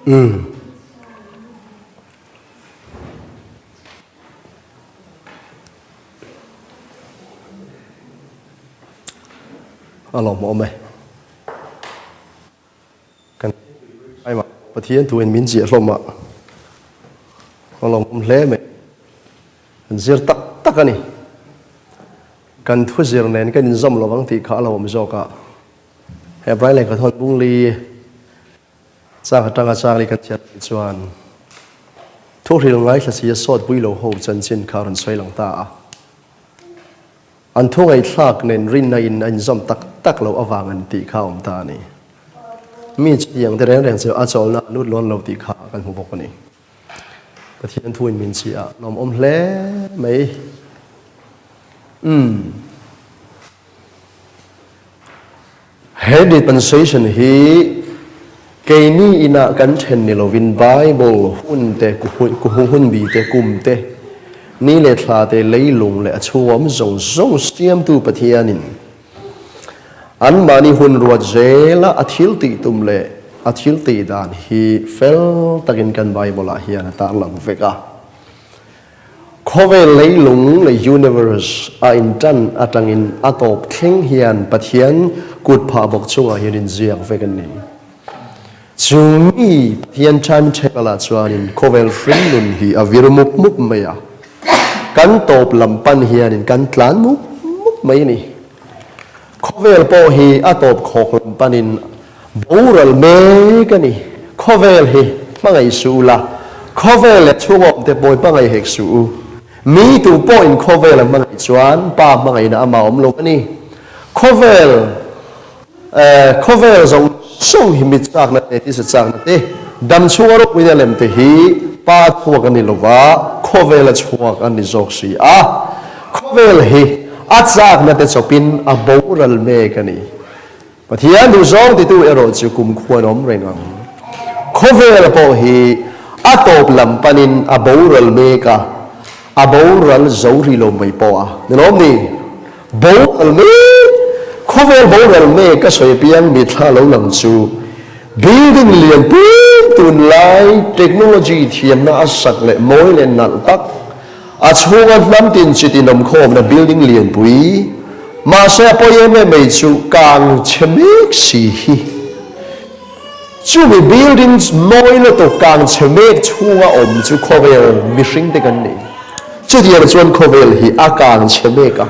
Umm. A lawmawm e. Kan aimah Pathian thu in min ziah hlawm a, a lawmawm hle mai. Kan zir tak tak a ni. Kan thu zir nen kan inzawm lo vang tih kha a lawmawm zawk a. Hebrai lehkha thawn bungli chang atanga chang li kan chhiat tih chuan thu hril ngaithla si a sawt pui lo ho chanchin kha a rawn sawi lang ta a. An thu ngaihthlak nen rinna in a inzawm tak tak loh avang an tih kha a awm ta a ni. Mi chutiang te reng reng chu a chawlhna a lut lawn lo tih kha kan hmu bawk a ni. Pathian thu in min chih a lawmawm hle mai. Umm. He dispensation hi keini inah kan then ni lovin Bible hun te, hunbi te, kum te, ni leh thla te, leilung leh a chhungawm zawng zawng siamtu Pathianin anmahni hun ruat zela a thil tih tum leh a thil tih dan hi fel takin kan Bible-ah hian a tarlang vek a. Khawvel leilung leh universe a intan atangin a tawp thleng hian Pathian kut phah bawk chungah hian inziak vek a ni. Chu mi Pathian timetable ah chuanin khawvel hringnun hi a vir mup mup mai a, kan tawp lam pan hianin kan tlan mup mup mai a ni. Khawvel pawh hi a tawp khawk lam panin Boral mek a ni. Khawvel hi hmangaih suh ula, khawvel leh chhungawm te pawi hmangaih hek suh u. Mi tu pawhin khawvel a hmangaih chuan Pa hmangaihna ama awm lo a ni. Khawvel eh khawvel zawng zawng hi mit chakna te, tisa chakna te, dam chhunga ropuina lem te hi Pa chhuak a ni lova, khawvel a chhuak a ni zawk si a. Khawvel hi a chakna te chawpin a boral mek a ni. Pathian duhzawng titu erawh chu kumkhuan awm reng ang. Khawvel pawh hi a tawp lam panin a boral mek a, a boral zo rih lo mai pawh a ni lawm ni? Boral mek, khawvel boral mek ka sawi apiang mitthla lo lang chu building lian pui tunlai technology thiamna a sak leh mawi leh nalh tak, A chhunga hnam tin chi tin awmkhawmna building lianpui, mahse a pawi em em mai chu kang chhe mek si hi. Chumi building mawi lutuk kang chhe mek chhunga awm chu khawvel mihring te kan ni. Chutiang chuan khawvel hi a kang chhe mek a.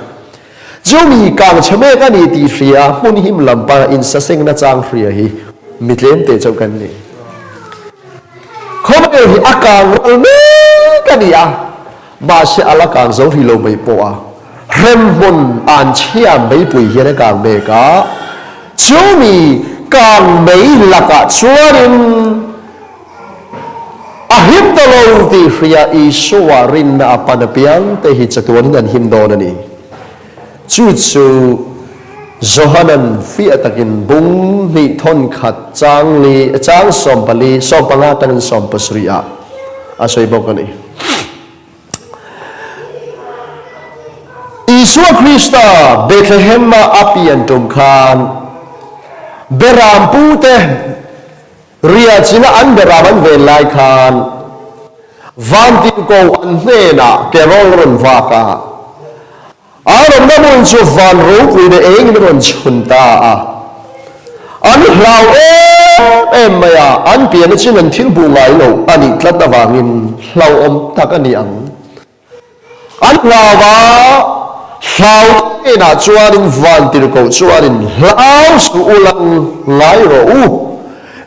Chumi kang chhe mek a ni tih hria hmun him lam pana insaseng nachang hria hi mi tlem teh chauh kan ni. Khawvel hi a kang ral mek a ni a, mahse a la kang zo hrih lo mai pawh a, hremhmun an chhia meipui hian a kang mek a, chumi kang mei lakah chuanin a him ta lo tih hria Isua rinna a pan apiang te hi chatuanin an him dawn a ni. Chu chu Johanan fiah takin bung hnih thawn khat chang li chang 14 15 tangin 17 ah a sawi bawk a ni. Isua Krista Bethlehem-a a pian tum khan Beram pute Ria china an beram an ven lai khan Vantirhkoh an hnenah Carol rawn vak a. A rawnna hmun chu van ropuina engin a rawn chhun ta a. An hlau em em mai a, an pian achin an thil hmuh ngai lo a nih tlat avangin hlauhawm tak a ni ang. An hlau a, hlau hnenah chuanin vantirhkoh chuanin hlau suh u lang ngai rawh u,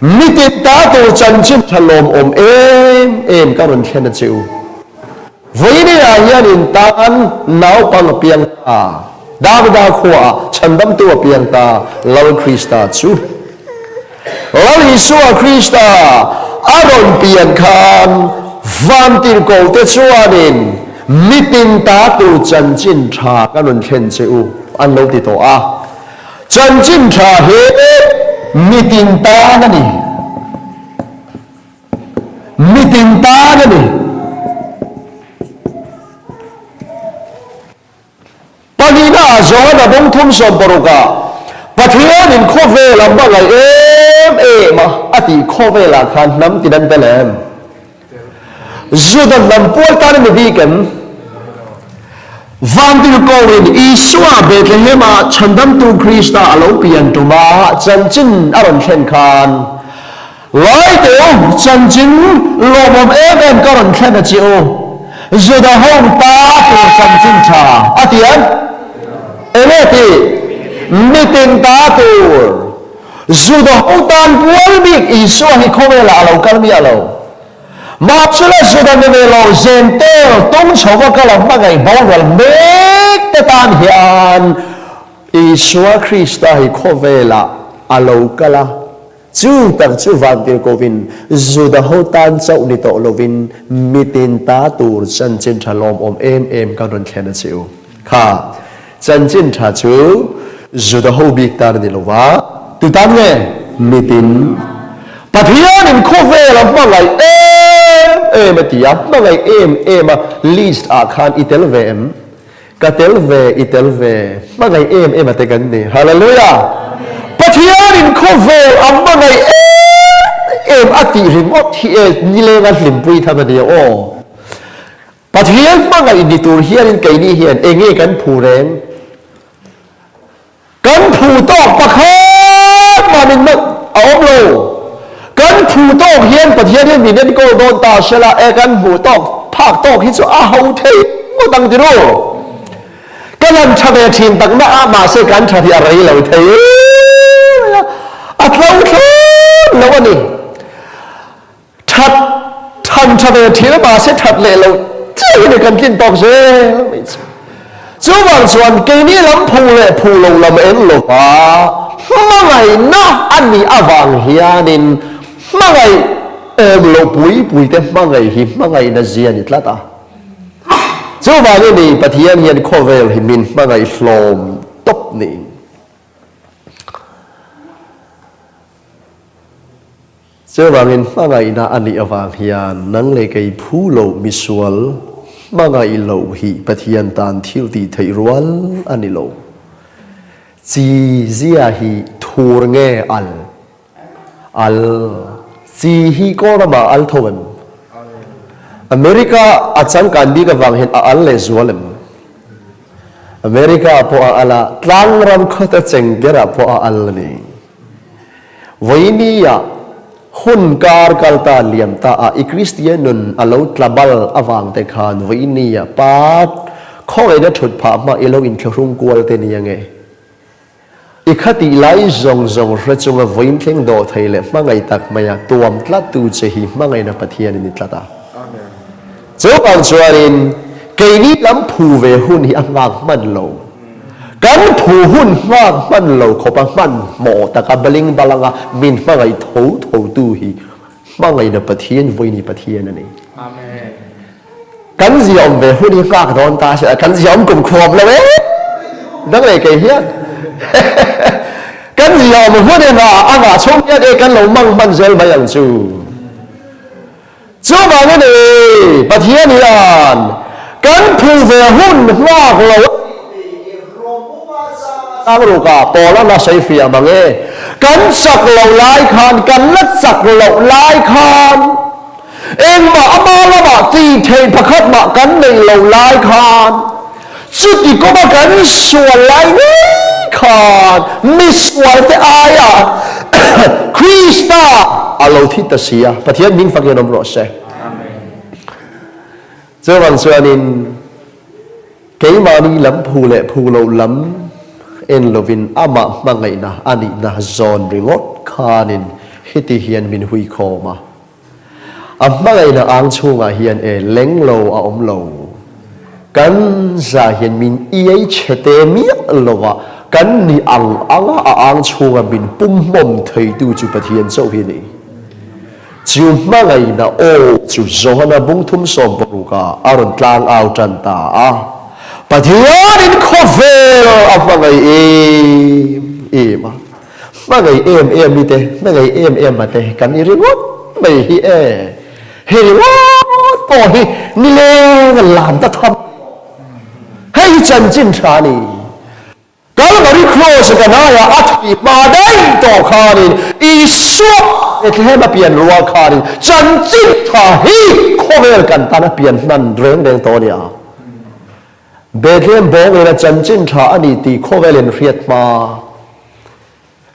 mitin ta tur chanchin tha lawmawm em em ka rawn thlen a che u. Vawiinah hian in tan naupang a piang ta, Davida khuaah chhandamtu a piang ta, Lal Krista chu. Lal Isua Krista a rawn pian khan vantirhkohte chuanin mitin ta tur chanchin tha ka rawn thlen che u an lo ti tawh a. Chanchin tha hi mitin tan a ni. Mitin tan a ni. Pahnihna ah zawng a bung thum 60 ah Pathianin khawvel a hmangaih em? em em a a tih khawvelah khan hnam tin an tel em? Juda hnam pual tan a ni bik em? Vantirhkohin Isua Bethlehem-ah Chhandamtu Krista a lo pian tuma chanchin a rawn thlen khan, Ngaiteu, chanchin lawmawm em em ka rawn thlen a che u, Juda ho ta tur chanchin tha, a ti em? Enge tih? Mitin ta tur. Juda ho tan pual bik Isua hi khawvelah a lo kal miah lo. Mahsela Juda ni ve lo Zentel tung chhova kal a hmangaih boral mek te tan hian Isua Krista hi khawvelah a lo kal a, chu tak chu vantirhkohin Juda ho tan chauh ni tawh lovin mitin ta tur chanchin tha lawmawm em em kan rawn thlen a che u. Kha chanchin tha chu Juda ho bik tan a ni lo va, tu tan nge? Mitin. Pathianin khawvel a hmangaih em em a ti a, hmangaih em em a list ah khan i tel ve em? Ka tel ve, i tel ve, hmangaih em em a te kan ni. Hallelujah! Pathianin khawvel a hmangaih em em a tih ringawt hi e nilenga hlimpui tham a nia aw. Pathian hmangaih ni tur hianin keini hian enge kan phu reng? Kan phu tawk pakhat mah min mah a awm lo. Kan phu tawk hian Pathian hian min enkawl dawn ta sela e kan hmuh tawk phak tawk hi chu a ho thei ngawt ang ti ru. Ka lan tha ve thin tak na a mahse kan tha hi a rei lo thei mai a, a tlo thlawt lo a ni. That than tha ve thin a mahse that leh lo chiah hi ni kan tlin tawk zel mai chu. Chuvang chuan keini lam phu leh phu lo lam en lova hmangaihna a nih avang hianin hmangaih awm lo pui pui te hmangaih hi hmangaihna zia a ni tlat a. Chuvangin ni Pathian hian khawvel hi min hmangaih hlawm tawp niin. Chuvangin hmangaihna a nih avang hian nang leh kei phu loh misual hmangaih loh hi Pathian tan thil tih theih rual a ni lo. Chi zia hi thur nge al? Al. Chi hi Kawlramah al tho em? America a changkan bik avang hian a al leh zual em? America pawh a al a, tlangram khawta chengkerah pawh a al a ni. Vawinia hun kar kal ta liam ta a i Kristian nun a lo tla bal avang te khan vawinia pa khawngaihna thut phah hma i lo inthlahrung kual te nia nge? I khatih lai zawng zawng hre chunga vawiin thleng dawh thei leh hmangaih tak maia tuam tlat tu che hi hmangaihna Pathian in i tlat a. Chuvang chuanin keini lam phu ve hun hi a nghak hman lo. Kan phu hun nghak hman lo khawpa hmanhmawh taka baling balanga min hmangaih tho tho tu hi hmangaihna Pathian vawiini Pathian a ni. Kan ziaawm ve hun hi nghak dawn ta se kan ziaawm kum khuam lo e dang leh kei hian kan ziaawm hun hi nghah a nghah chhung hian e kan lo mang hman zel mai ang chu. Chuvangin e, Pathian hian kan phu ve hun nghak lo a tih hi Rawmuma changa tlangrukah Paula la sawi fiah mang e. Kan chak loh lai khan, kan la chak loh lai khan, engmah ama lamah tih theih pakhat mah kan neih loh lai khan, chuti kawma kan sual lai ngei khan misual te aia Krista a lo thi ta si a, Pathian hming fakin awm rawh se. Chuvang chuanin keimahni lam phu leh phu loh lam en lovin amah hmangaihna a nihna zawn ringawt khanin heti hian min hui khawm a. A hmangaihna ang chhungah hian e leng lo a awm lo. Kan za hian min iai chhe te miah lo a, kan ni ang anga a ang chhunga min pumhmawm theitu chu Pathian chauh hi a ni. Chu hmangaihna aw chu Johana bungthum sawmparuka a rawn tlang au tan ta a, Pathianin khawvel a hmangaih em em a. Hmangaih em em i te, hmangaih em em a te kan i ringawt mai hi e. Hei ringawt pawh hi nileng a lam ta tham. Hei hi chanchin tha a ni. Kalvari Kraws kan aia a thih hma daih tawh khanin Isua Bethlehem a pian rual khanin chanchin tha hi khawvel kan tan a pian hman reng reng tawh a nia. Bethlehem bawngin a chanchin tha a ni tih khawvelin hriat hma.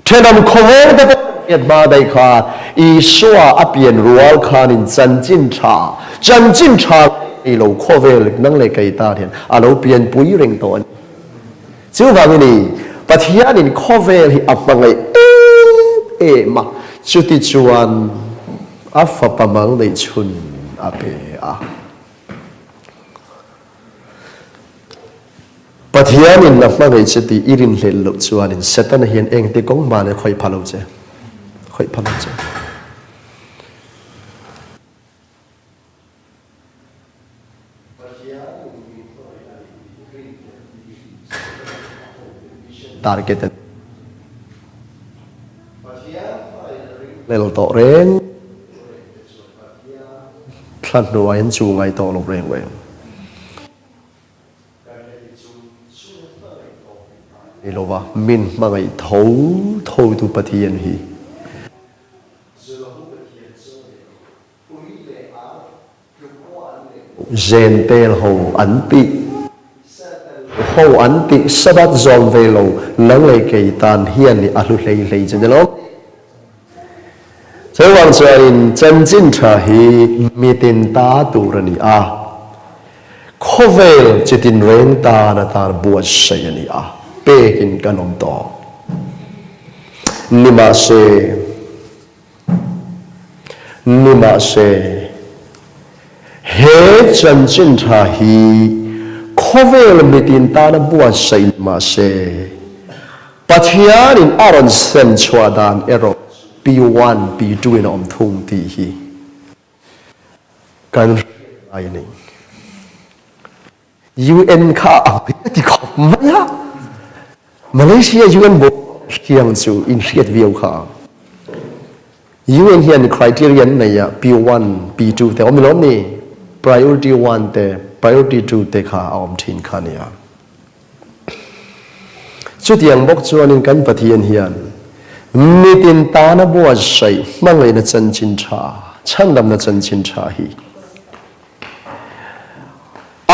Thenawm khawveng te pawh hriat hma daih kha Isua a pian rual khanin chanchin tha, chanchin tha nei lo khawvel nang leh kei tan hian a lo pianpui reng tawh a ni. Chuvangin i Pathianin khawvel hi a hmangaih em em a, chutichuan a fapa mal neihchhun a pe a. Pathianin a hmangaih che tih i rinhlelh loh chuanin Setana hian engti kawng hma leh khawih pha lo che, khawih pha lo che. Target a hlel tawh reng. Thla hnuai an chu ngai tawh lo reng reng. Ni lova min hmangaih tho tho tu Pathian hi. Zentel ho an tih ho an tih Sabbath zawm ve lo nang leh kei tan hian a hlu hlei hlei che ni lo. Chuvang chuanin chanchin tha hi mitin ta tur a ni a, khawvel chitin reng tan atan buatsaih a ni a, pekin kan awm tawh. Nimahse, nimahse, he chanchin tha hi khawvel mitin tana buatsaih nimahse, Pathianin a rawn sem chhuah dan erawh P1, P2 in a awm thung tih hi kan hriat ngai a ni. UN kha a ang a ti khawp mai a, Malaysia UN boruak hriang chu in hriat viau kha ang. UN hian criteria an nei a, P1, P2 te awm lawm ni? Priority 1 te, Priority 2 te kha a awm thin kha a nia. Chutiang bawk chuanin kan Pathian hian mitin tana buatsaih hmangaihna chanchin tha, chhandamna chanchin tha hi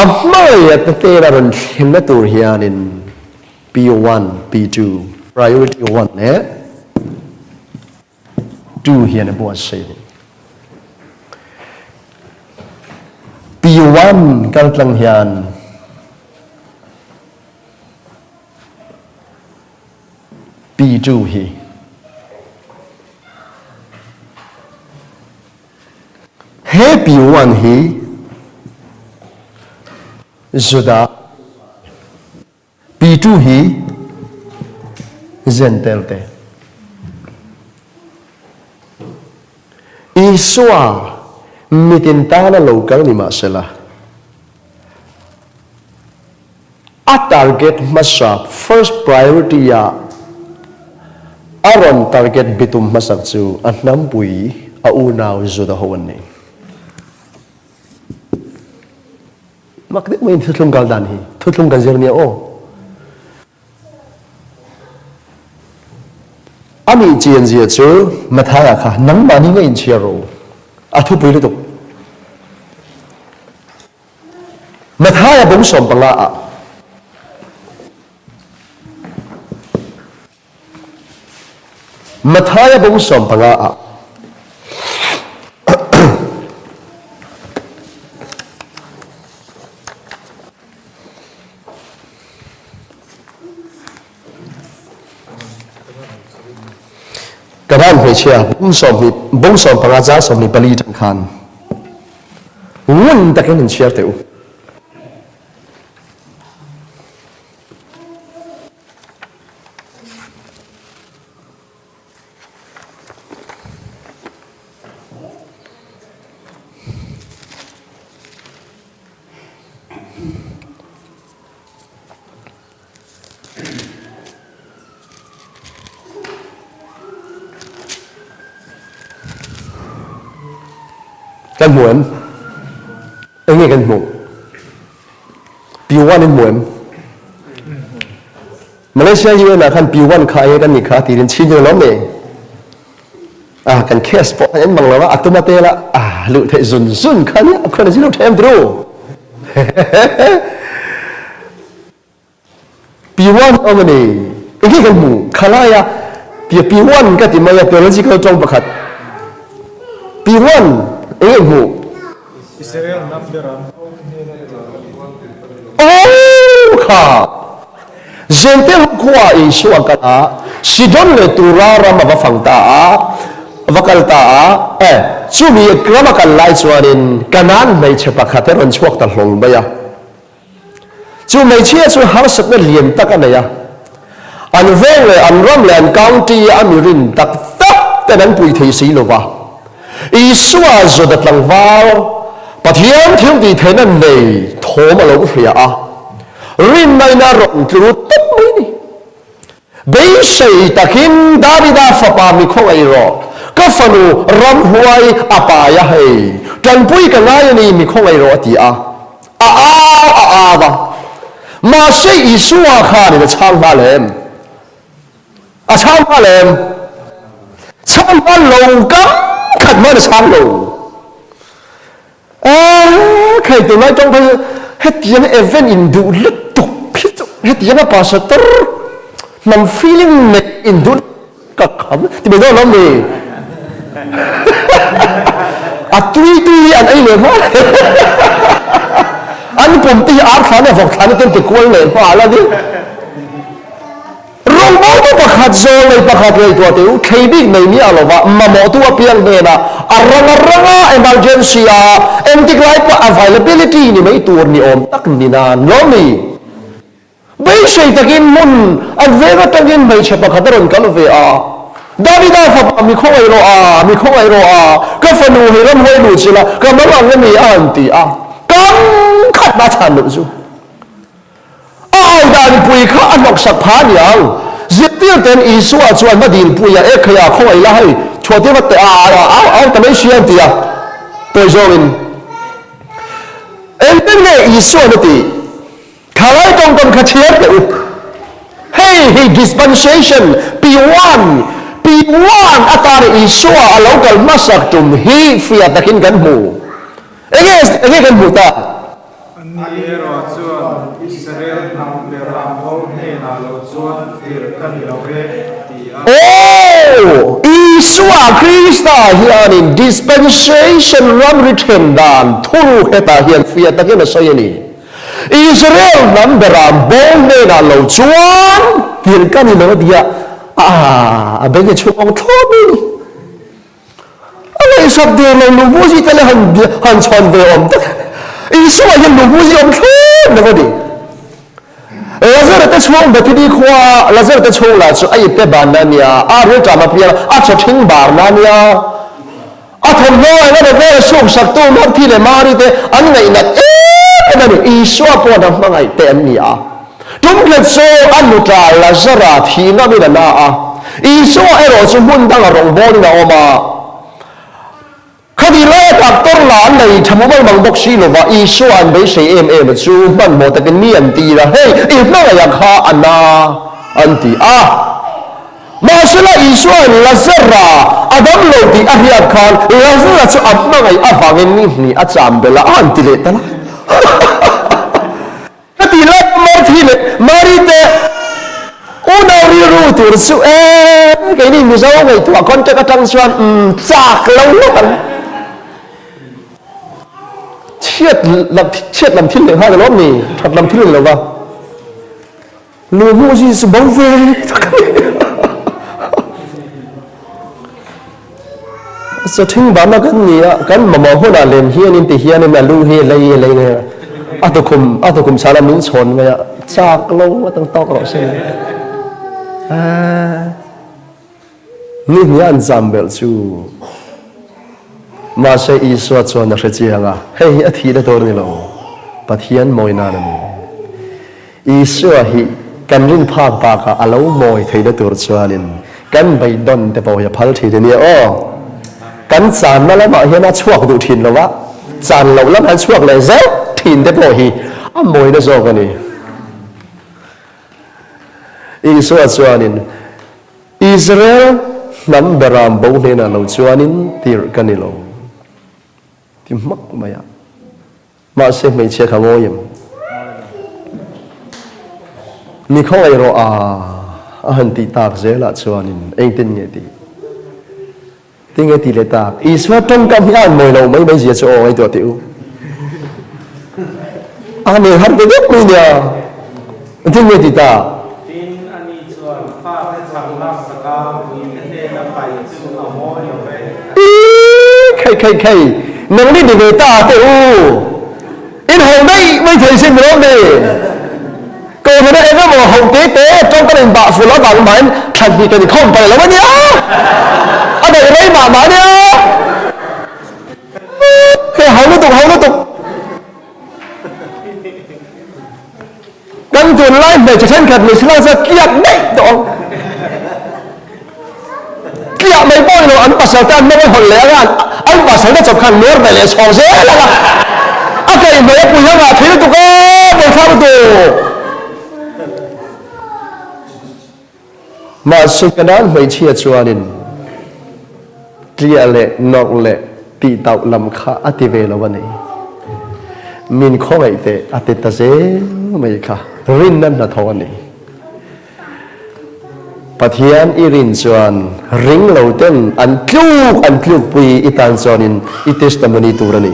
a hmangaihna hnena rawn thlenna tur hianin P1, P2, Priority 1 leh 2 hian a buatsaih a ni. P1 kaltlang hian P2 hi he P1 hi Judah P2 hi Jentail te. Isua mitin tana lo kal ni mahsela, a target hmasa, first priority, ah a rawn target bitum hmasak chu a hnampui, a unau Juda ho an ni. Mak deuh maiin thuthlung kal dan hi thuthlung kan zir nia aw. A nih chian zia chu Matthaya kha nangmahni ngei in chhiar rawh u. A thupui lutuk. Matthaya bung 15 ah Matthaya bung 15 ah Kanan hmeichhia bung 20 bung 15 chang 24 tang khan ngun takin in chhiar teh u. Kan hmu em? Enge kan hmuh? P1 in hmu em? Malaysia UN ah khan P1 kha e kan nih kha tiin chin in lawm ne. Ah kan case pawh kan en mang lo a atuma te la ah luh theih zun zun kha nia khuan zin lo them tru. P1 awm ani. Enge kan hmu khalai a P1 ka ti mai a theological tawng pakhat. P1 enge hmu Israel hnam beram ho hnena tel a ni. Aw kha! Zente ho khua Isua kal a, Sidon leh Tura ram a va fang ta a, a va kal ta a. E, chumi ram a kal lai chuanin Kanaan hmeichhe pakhat a rawn chhuak ta hlawl mai a. Chu hmeichhia chu harsatna lian tak a nei a. An veng leh an ram leh an county a mi rin tak tak ten an pui thei si lo va. Isua Juda tlangval, Pathian thiltihtheihna nei thawm a lo hria a, rinnain a rawn tlu tawp mai ni. Beisei takin Davida fapa mi khawngaih rawh, ka fanu ramhuai a pai a hei, tanpui ka ngai a ni mi khawngaih rawh a ti a, a au a au a. Mahse Isua khanin a chhang nghal em? A chhang nghal em? Chhang nghal lo kam khat hman a chhang lo. A khei tunlai tawng phei hetiang event in duh lutuk hi chu hetiang a pastor hnam feeling nei in duh ka kham ti mai dawn lo mi. A tui tui hi an ei leh hma an pum te hi ar thlan a vawk thlan a ten ti kual leh hma ala ni. Rawngbawltu pakhat zawl nei pakhat ngaihtuah teh u, thlei bik nei miah lova mamawhtu apiang hnenah a ranga ranga emergency a engtik lai pawh availability ni mai tur ni awm tak ni nan lawm ni? Beisei takin hmun an veng atangin hmeichhe pakhat a rawn kal ve a, Davida fapa mi khawngaih rawh a, mi khawngaih rawh a, ka fanu hei ramhuai luh chila ka mal ang a ni a han ti a, kam khat a chhan loh chu. A au dan pui kha a hnawksak pha aniang. Zirtir ten Isua chuan va dil pui a, E khaia, khawngaih la hei, chhuahtir vat teh a, a au au ta mai si an ti a. Tawi zawngin, Engtin nge Isua'n a tih? Thalai tawngkam kha chhiar teh u. Hei hi dispensation P1, P1 atana Isua a lo kal hmasak tum hi fiah takin kan hmu. Enge, enge kan hmuh ta? Anni erawh chuan Israel hnam beram ho hnenah lo chuan tirh ka ni lo e, ti a. Aw! Isua Krista hianin dispensation ramri then dan thuruk hetah hian fiah takin a sawi a ni. Israel hnam beram bo hnenah lo chuan tirh ka ni lo a ti a, a beng hi chhung thlawp mai a ni. A ngaihsak der lo Luvuzi te leh han han chhawn ve awm tak. Isua hian Luvuzi awm thlawt lo a ni. Lazara te chhung Bethany khua Lazara te chhung lah chu a ipte banna a nia, a rilṭam a piang a chaw ṭhing barna a nia. A thawmhnaw eng emaw vel a suksak tu Marthi leh Mari te an ngaihnat em em a ni. Isua pawh a hmangaih te an ni a. Tumkhat chu a nuṭa Lazara thih ngamin a na a, Isua erawh chu hmun danga rawngbawlin a awm a. Khati laia doctor lah an nei tha mumal mang bawk si lova, Isua an beisei em em chu hmanhmawh takin mi an tir a, Hei, i hmangaih kha a na, an ti a. Mahsela Isuain Lazara a dam lo tih a hriat khan Lazara chu a hmangaih avangin ni hnih a cham belh a, a han ti leh ta lai. Ka ti lai a Marthi leh Mari te unau rilru tur chu e keini Mizo ngaihtuah contact atang chuan umm chak lo ngawt ang. Chhiat lam chhiat lam thil leh nghal alawm ni that lam thil ni lova lu hmuh zin chu bo ve tak a ni. Chaw thing bana kan ni a, kan mamawh hunah lem hianin ti hianin a lu hi lei lei nge a tukhum a tukhum chhana min chhawn mai a, chak lo a tang tawk rawh se. Ni hnih an zam belh chu. Mahse Isua chuan a hre chiang a, hei hi a thihna tur ni lo, Pathian mawi nan a ni. Isua hi kan rin phak bakah a lo mawi theihna tur chuanin kan beidawn te pawh hi a phal thin a nia aw. Kan channa lamah hian a chhuak duh thin lo a, chan loh lamah hian chhuak leh zeuh thin te pawh hi a mawina zawk a ni. Isua chuanin, Israel hnam beram bo hnenah lo chuanin tirh ka ni lo. Ti hmak mai a. Mahse hmeichhia kha ngawi em? Mi khawngaih rawh a, a han tih tak zelah chuanin engtin nge tih? Tinge tih leh tak? Isua tawngkam hi a han mawi lo mai mai zia chu aw ngaihtuah teh u. A han ei har ve deuh mai nia. Engtin nge tih tak? Tin, ani chuan fate chhang lak saka puite hnena paih chu a mawi lo ve. Ii, khei khei khei, nang ni ni ve ta teh u. In ho daih mai thei sin rawh ni. Kohhran a eng emaw ho te te tawng kan inbah ful avang mahin thlan hnih kan inkhawm palh lo a nia. A daih rei mah mah a nia. Hei ho lutuk ho lutuk. Kan tunlai hmeichhe thenkhat ni sila chuan tliak daih tawh ang. Tliah mai pawh ni lo, an pasal te an hmang a hawlh leh anga an pasal te chawp khan nuar ve leh chhawng zel anga a kaihhnawih a pui anga thei lutuk a buaithlak lutuk. Mahse Kanaan hmeichhia chuanin tliah leh nawrh leh tihtauh lam kha a ti ve lo a ni. Min khawngaih teh a ti ta zel mai kha rinna hnathawh a ni. Pathian i rin chuan ring lo ten an tluk an tlukpui i tan chuanin i testimony tur a ni.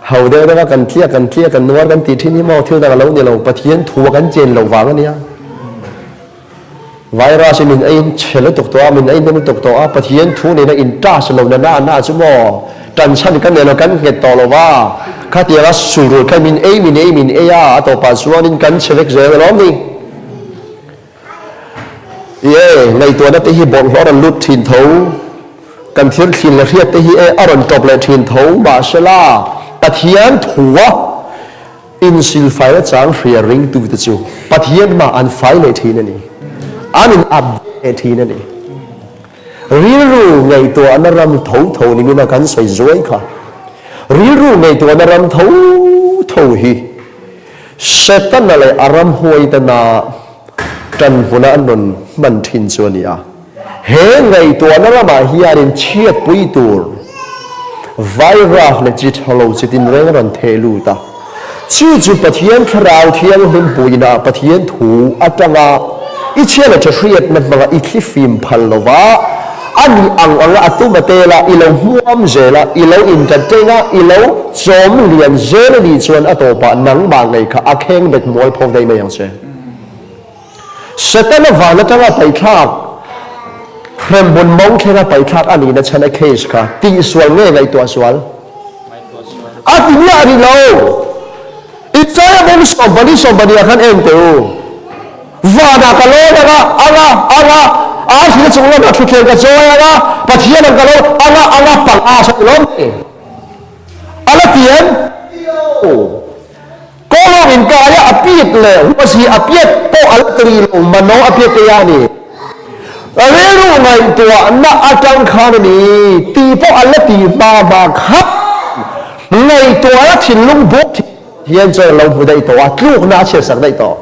Ho deuh deuh a kan tliak kan tliak kan nuar kan tih thin hi maw thil dang a lo ni lo Pathian thu a kan chen loh vang a nia. Virus in min ei chhe lutuk tawh a, min ei hnem lutuk tawh a, Pathian thu nena in touch lo na na na chu maw tan chhan kan nei lo, kan nghet tawh lo va, khatianga sulrul khan min ei min ei min ei a, a tawpah chuanin kan chhe vek zel alawm ni. Ie, ngaihtuahna te hi bawlhhlawh a rawn lut thin tho, kan thil thlin leh hriat te hi e a rawn tawp leh thin tho, mahsela Pathian thua Insilfaina chang hria ringtute chu Pathian mah an fai leh thin a ni. An in update leh thin a ni. Rilru ngaihtuahna ram tho tho ni mina kan sawi zuai kha. Rilru ngaihtuahna ram tho tho hi Setana leh a ramhuaitana tan hmuna an rawn hman thin chu a ni a. He ngaihtuahna ramah hianin chhiatpui tur virus leh chi tha lo chi tinreng a rawn theh lut a. Chu chu Pathian Thlarau Thianghlim puina Pathian thu atanga i chhia leh tha hriatna hmanga i thli fim phal lova, a nih ang anga a tum a tel a, i lo hmuam zel a, i lo intateng a, i lo chawm lian zel a nih chuan a tawpah nangmah ngei kha a kheng bet mualpho daih mai ang che. Setana van atanga paihthlak, hremhmun mawng thlenga paihthlak a nihna chhan a case kha tihsual nge ngaihtuah sual? A ti miah rih lo. Isaiah bung sawmpali sawmpali ah khan en teh u. Vanah ka lawn anga, anga, anga, arthina chung lamah thutthleng ka chawi anga, Pathian ang ka lo, anga, anga, pang a sawi lawm ni. A la ti em? Ti lo. Kawlawng inkaia a piat leh huas hi a piat pawh a la ti rih lo, mano a piat te a ni. Rilru ngaihtuahna atang khan a ni tih pawh a la ti hma hma khan ngaihtuahna thinlung bawk hian chuan a lo hmu daih tawh a, tlukna a chhiatsak daih tawh.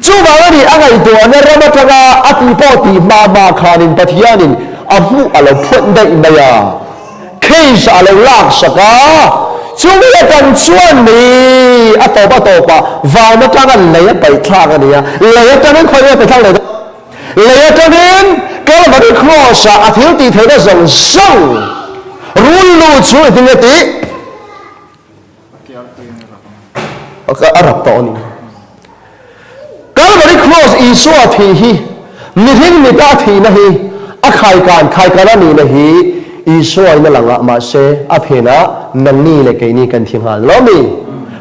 Chuvang a ni a ngaihtuahna ram atanga a tih pawh tih hma hma khanin Pathianin a hmuh a lo phuanh daih mai a, case a lo laksak a, chumi atang chuan ni a tawp a tawpah van atanga lei a paihthlak a ni a, lei atangin khawi nge a paihthlak leh dawn? Lei atangin Calvary Cross-ah a thil tih theihna zawng zawng rul lu chu engtin nge tih? A rap tawh a ni. Calvary Cross Isua thih hi mihring mita a thihna hi a khaikan khaikan a nihna hi Isua in a lang a, mahse a phenah nangni leh keini kan thi nghal lo mi?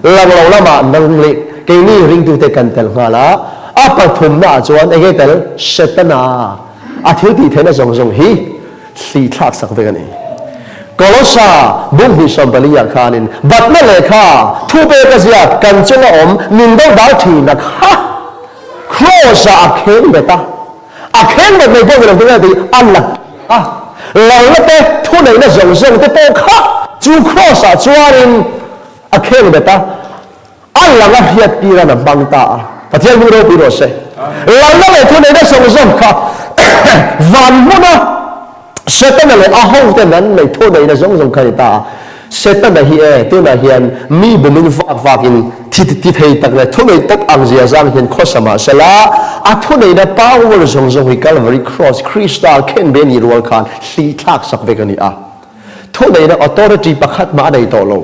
Lang lo lamah nang leh keini ringtute kan tel nghal a, a pathumna ah chuan enge tel? Setana a thil tih theihna zawng zawng hi Thli thlak sak vek a ni. Kolosa bung hnih 14 ah khanin batna lehkha thu pek a ziak kan chunga awm min do dal thin a kha Kross ah a kheng bet a, a kheng bet mai pawh ni lo tinge tih a la a, lalna te thuneihna zawng zawng te pawh kha chu Kross ah chuanin a kheng bet a. A langa hriattir an a hmang ta a. Pathian hming ropui rawh se. Lalna leh thuneihna zawng zawng kha van hmuna Setana leh a hoten an neih thuneihna zawng zawng kha a ni ta a. Setana hi e, tunah hian mi bumin vak vakin thi ti thei tak leh thuneih tak ang zia zang hian khawsa mah sela, a thuneihna power zawng zawng hi Calvary Cross, Krista khenbe ni rual khan hlih thlak sak vek a ni a. Thuneihna authority pakhat mah a nei tawh lo.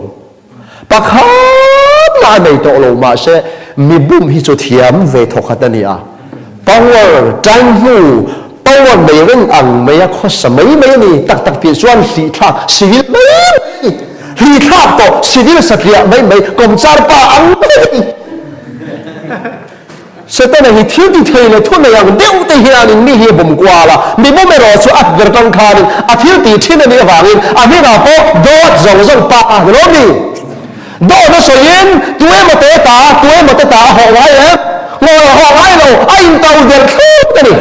Pakhat mah a nei tawh lo mahse mi bum hi chu thiam ve thawkhat a ni a. Power, time hnu, power nei reng ang mai a khawsa mai mai a ni. Tak tak tih chuan hlih thlak civil mai mai a ni. Hlih thlak tawh civil satliah mai mai kawmchar pa ang mai a ni. Setana hi thil ti thei leh thu nei ang deuh te hianin mi hi a bum kual a, mi bum erawh chu a ber tang khanin a thil tih thin a nih avangin a hnenah pawh dawt zawng zawng pa a ni lo mi? Dawt a sawiin tu emaw te ta, tu emaw te ta a hawh ngai em? Ngawi a hawh ngai lo, a intau der thluk a ni.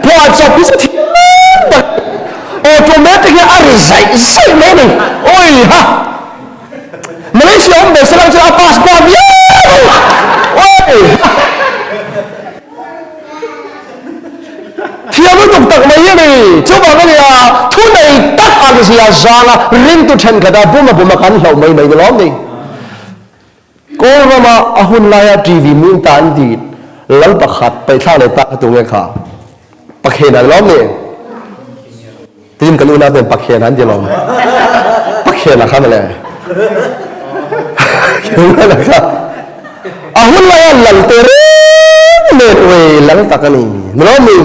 Phuah chawp hi chu thiam tak automatic hi a ri zaih zaih mai a ni. Awi ha! Malaysia awm ve selang chuan a pass ba viau oi thiam lutuk tak mai hi ni chuvang a nia thu nei tak ang zia zanga ringtu thenkhat a buma buma kan hlauh mai mai ni lawm ni Kawl rama a hun laia TV min ta an ti lal pakhat paihthla leh tak tu nge kha pakhen an lawm ni Tin kan unau ten Pakhen an ti lo. Pakhen a kha mawle. Khen a kha. A hun lai a lal te reng nen ui lal tak a ni. Ni lo mi?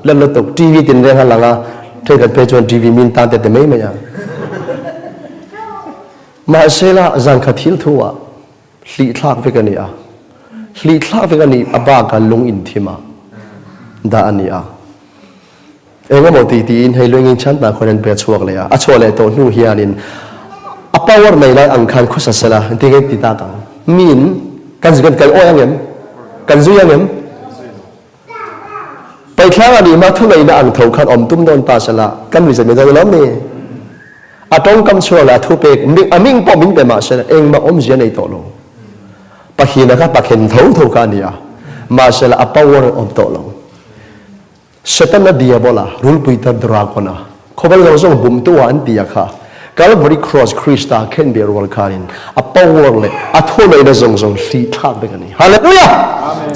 Lal lutuk TV tin reng a lang a. Thenkhat phei chuan TV min tan te te mai mai a. Mahse la zan khat thil thu ah hlih thlak vek a ni a. Hlih thlak vek a ni a bak a lung in thim a dah a ni a. Eng emaw ti tiin hei luengin chhan ta khawn an pe a chhuak leh a, a chhuah leh tawh hnu hianin a power nei lai ang khan khawsa sela engtin nge ti tak ang? Miin kan kan kan awi ang em? Kan zui ang em? Paithlang a nih hma thuneihna ang tho khan awm tum dawn ta sela kan ri zet mai dawn alawm ni? A tawngkam chhuak leh a thupek a ming pawh min pe mah sela engmah awmzia nei tawh lo. Pakhina kha pakhen tho tho kha a ni a, mahsela a power awm tawh lo. Setana Diabola, rulpui tar Dragona, khawvel zawng zawng bumtu ah an ti a kha, Calvary Cross Krista khenbeh rual khanin a power leh a thuneihna zawng zawng hlih thlak vek a ni. Hallelujah!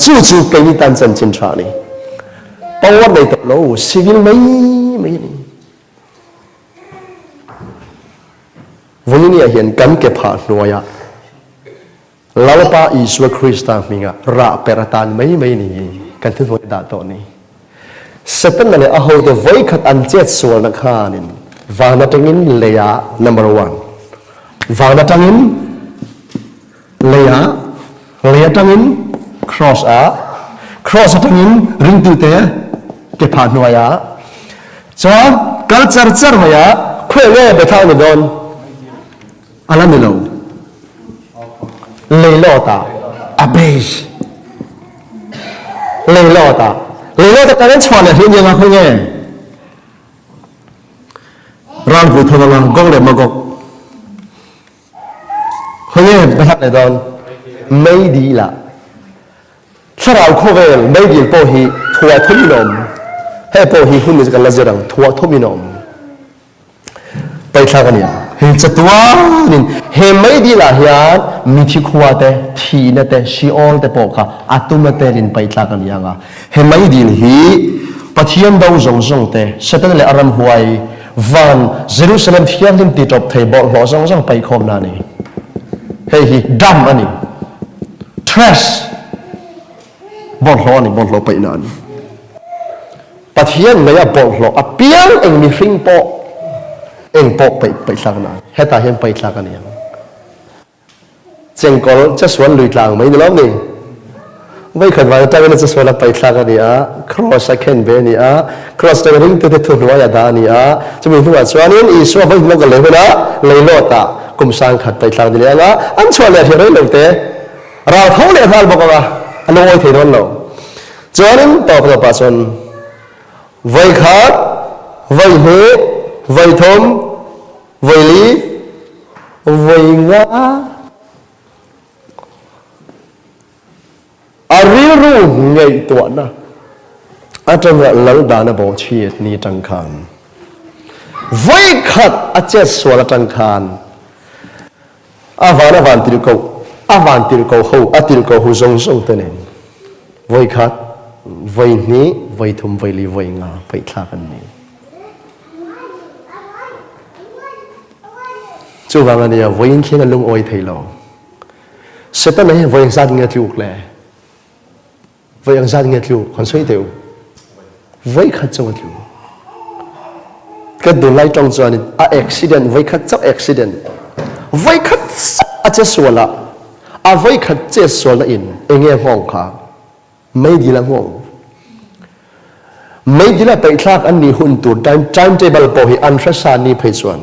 Chu chu keini tan chanchin tha a ni. Power nei tawh lo, civil mai mai a ni. Vawinia hian kan ke phah hnuaiah Lalpa Isua Krista hmingah rah per atan mai mai ni kan thuhnuai dah tawh ni. Setana leh a hote vawikhat an chet sualna khanin van atangin leiah number one van atangin leiah lei atangin cross ah cross atangin ringtute ke phah hnuaiah chuan kal char char maiah khawi nge bethang ni dawn A la ni lo. Leilawt ah a base. Leilawt ah. Leilawt ah kan chhuah leh hlih nia khawi nge? Ralpui thawm anga Gog leh Magog. Khawi nge Bethak leh dawn? Meidil ah. Thlarau khawvel meidil pawh hi thuah thum in a awm. Hei pawh hi hun ni chu kan la zir ang. Thuah thum in a awm. Paithlak a ni ang. Hei chatuanin he meidil ah hian mithi khua te, thihna te, Sheol te pawh kha a tuma telin paithlak a ni ang a. He meidil hi Pathian do zawng zawng te, Setana leh a ramhuai, van Jerusalem thianghlim ti tawp thei bawlhhlawh zawng zawng paihkhawmna a ni. Hei hi dam a ni. Trash bawlhhlawh a ni, bawlhhlawh paihna a ni. Pathian ngaih a bawlhhlawh apiang eng mihring pawh eng pawh paih paihthlak na hetah hian paihthlak a ni ang. Chengkawl chesual lui tlang mai ni lo ni. Voikhat van atangin a chesual a paihthlak a ni a, cross a khen ve a ni a, cross atangin ringtute thu hnuai a dah a ni a, chumi hnuah chuanin Isua vawi hmawk a lei hunah leilawtah kum sangkhat paihthlak ni leh anga an chhuah leh hriat rei lo te ral tho leh nghal bawk anga a lungawi thei dawn lo. Chuanin tawp tawpah chuan vawi khat, vawi hnih, vawi thum, vawi li, vawi nga. A rilru ngaihtuahna atanga lal dan a bawh chhiat ni atang khan vawikhat a chet sual atang khan a van a van tirhkoh a van tirhkoh ho a tirhkoh hu zawng zawng te nen vawikhat vawihnih vawithum vawili vawinga paihthlak an ni. Chuvang a nia vawiin thleng a lungawi thei lo. Setana hi vawi engzat nge tluk le? Vawi engzat nge tluk? Han sawi teh u. Vawi khat chauh a tlu. Kan tunlai tawng chuan a accident vawi khat chauh accident. Vawi khat chauh a che sual a, a vawi khat che sualna in enge nghawng kha? Meidil a nghawng. Meidil a peihthlak an nih hun tur time timetable pawh hi an hresa ni phei chuan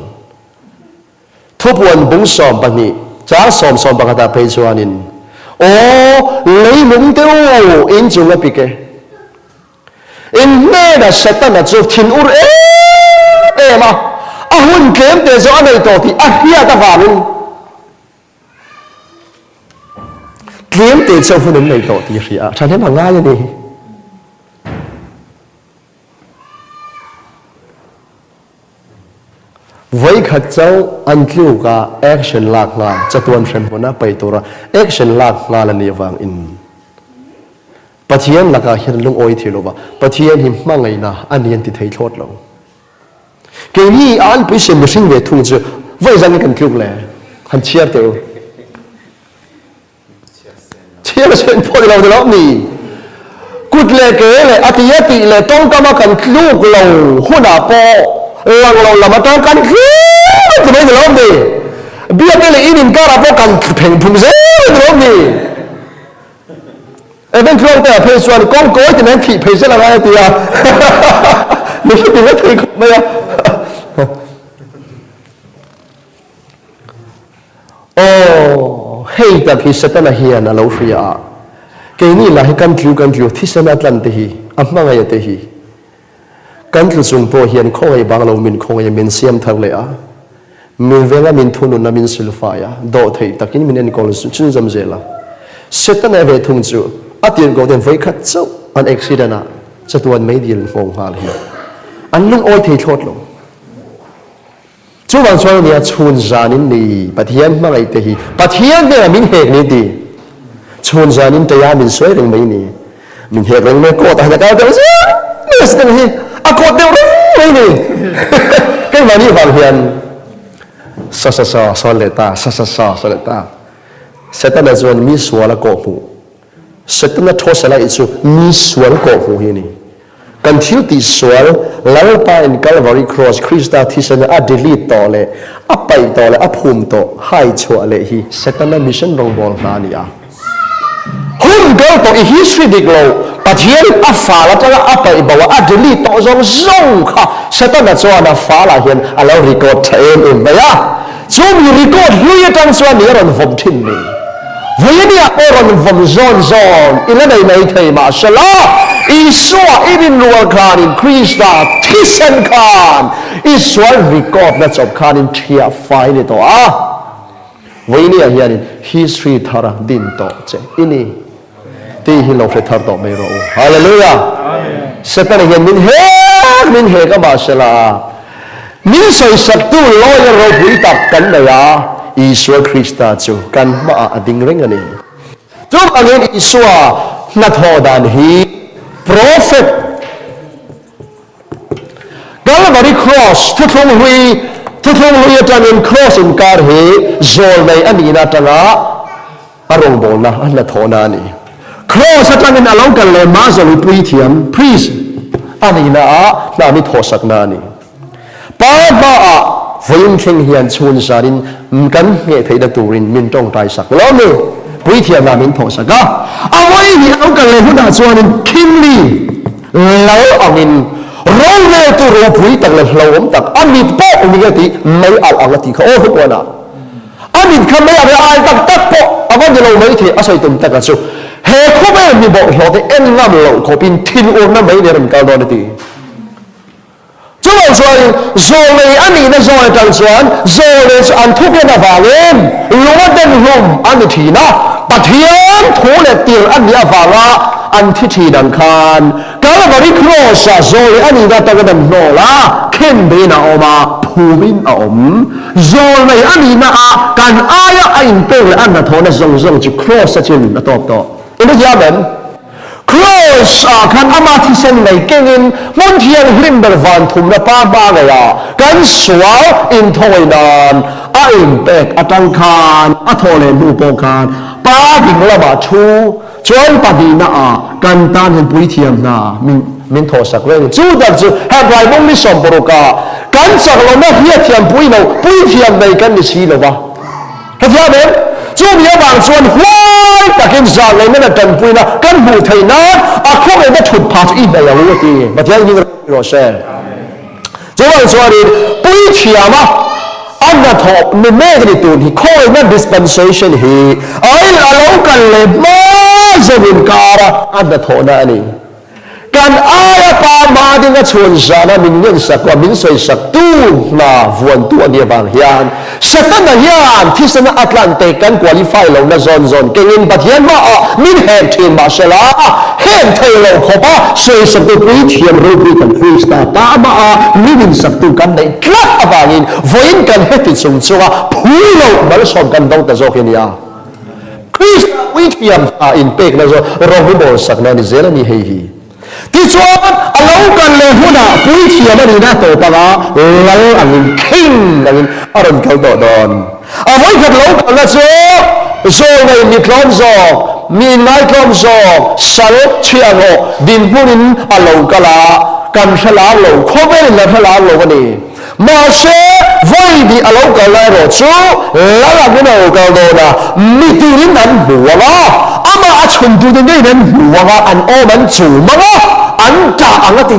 Thupuan bung 12 chang sawm 11 ah phei chuanin Aw leilung te u in chung a pik e. In hnenah Setana chu thinur em em a, a hun tlem te zawh a nei tawh tih a hriat avangin Tlem te chauh hun an nei tawh tih hria a thahnem a ngai a ni. Vawikhat chauh an tluk a action lak nghal chatuan hrem hmuna pai tura action lak nghal a nih avangin Pathian lakah hian lungawi thei lova Pathian hi hmangaihna a ni an ti thei thlawt lo. Keini a anpui siam mihring ve thung chu vawi zan kan tluk le han chhiar teh u. Chhiar sen pawh ni lo ni lo mi. Kut le ke le a ti a tih le tawngkam a kan tluk lo hunah pawh lang lo lam atang kan tluk ti mai ni lo mi. Biak le in inkarah pawh kan pheng phung zel ni lo mi. Even tluang te ah phei chuan kawng kawi ti men thih phei zel a ngai a ti a. Mi hre ti vek thei khawp mai a. Aw, hei tak hi Setana hian a lo hria a. Keini lah hi kan tlu kan tlu thisen a tlan te hi, a hmangaih a te hi. Kan tlu chung pawh hian khawngaih bang lo min khawngaih a min siam thar leh a. Min venga min thunun a min silfai a, dawhtheih takin min enkawl chhunzawm zel a. Setana ve thung chu a tirhkoh ten vawikhat chauh an accident a chatuan meidil nghawng nghal hi an lungawi thei thlawt lo. Chuvang chuan ania chhun zanin ni Pathian hmangaih te hi Pathian hnenah min hek ni ti. Chhun zanin teia min sawi reng mai ni. Min hek reng mai kawt ah hian a kal deuh zel mai a Setana hi a kawt deuh reng mai ni. Keimahni vang hian sa sa sa sawn leh ta sa sa sa sawn leh ta. Setana chuan mi sual a kawh hmuh. Setana thawsala i chu mi sual kawh hmuh hi a ni. Kan thil tih sual Lalpa in Calvary Cross Krista thisena a delete tawh leh a paih tawh leh a phum tawh hai chhuah leh hi Setana mission rawngbawl hna a ni a. Hun kal tawh i history dik lo Pathian in a fal atanga a paih bo a a delete tawh zawng zawng kha Setana chuan a fal ah hian a lo record tha em em mai a. Chu mi record hlui atang chuan ni a rawn vawm thin ni. Vawinia pawh rawn vawm zawn zawn i la nei mai thei mahsela, Isua i rinrual khanin Krista thisen khan i sual record na chawp khanin ṭhiah fai ni tawh a. Vawinia hianin history thar a din tawh che i ni tih hi lo hre thar tawh mai rawh u. Hallelujah! Setana hian min hek min hek a mahsela, Min sawisaktu lawyer ropui tak kan nei a, Isua Krista chu kan hmaah a ding reng a ni. Chuvangin Isua hnathawh dan hi Prophet Calvary Cross thuthlung hlui thuthlung hlui atangin Cross inkar hi zawlnei a nihna atanga a rawngbawlna a hnathawhna a ni. Cross atangin a lo kal leh Mazawli puithiam, priest, a nihna ah hna mi thawhsakna a ni. Pa hmaah vawiin thleng hian chhun zanin kan ngheh theihna turin min tawngtai sak lo ni. Puithiam hna min thawhsak a, a vawi hnih a lo kal leh hunah chuanin Kingly lal angin roreltu ropui tak leh hlauhawm tak a mit pawh ni a tih mai alh ang a tih kha aw hupuanah. A mit kha mei a ai tak tak pawh a va ni lo mai thei a sawi tum tak a chu he khawvel mi bawlhhlawh te en ngam loh khawpin thinurna mai nen a rawn kal dawn a ti. Chuvang chuan zawlnei a nihna zawn atang chuan zawlnei chu an thuk len avangin lung a den hlum a ni thin a. Pathian thu leh tirh a nih avanga an thi thin ang khan Kalvari Kraws-ah zawi a nihna atangin an hnawl a, khenbein a awm a, phumin a awm. Zawlnei a nihna a kan aia a inpek leh a hnathawhna zawng zawng chu Kraws-a chin a tawp tawh. In hrethiam em? Kraws-ah khan ama thisen nei kengin hmun thianghlim ber van thumna pa hma ngeiah kan sual inthawi nan a inpek atang khan a thawh leh hnu pawh khan pa ding lamah thu chuan pahnihna ah kan tan hian puithiam hna min thawhsak reng. Chu tak chu Hebrai mawng ni 60 ah kan chak lohna hriatthiam pui lo puithiam nei kan ni si lova. Hetiang em? Chu mi avang chuan huai takin zahngaihna leh tanpuina kan hmuh theih nan a khawngaihna thut phah chu i hnaih ang u a ti. Pathian hming ropui rawh se. Chuvang chuanin puithiama a hnathawh ni mek ni tun hi khawngaihna dispensation hi a lo kal leh hma zawng inkara a hnathawhna a ni. Kan aia pa hma ding a chhun zana min ngensak a, min sawisak tu hna vuantu a nih avang hian Setana hian thisena a tlan te kan qualify lohna zawn zawn kengin Pathian hmaah min hek thin mahsela heng thei lo khawpa sawisaktu puithiam ropui kan Krista pa hmaah min insaktu kan neih tlat avangin vawiin kan heti chung chunga phu loh malsawm kan dawng ta zawk hi a nia. Krista puithiam hna inpekna zawh rawngbawl sakna a ni zel a ni hei hi. Tichuan, a lo kal leh hunah puithiam a nihna tawp anga lal angin, king angin a rawn kal tawh dawn. A vawikhat lo kalna chu zawlnei mi tlawm zawk, mi inngai tlawm zawk, sal chhiahhlawh dinhmunin a lo kal a, kan hre lar lo, khawvelin kan hre lar lo a ni. Mahse, vawi bih a lo kal lai erawh chu lal angin a lo kal dawn a, mitirin an hmu ang a, amah a chhuntute ngeiin an hmu ang a, an awm an chum ang a, an tah ang a ti.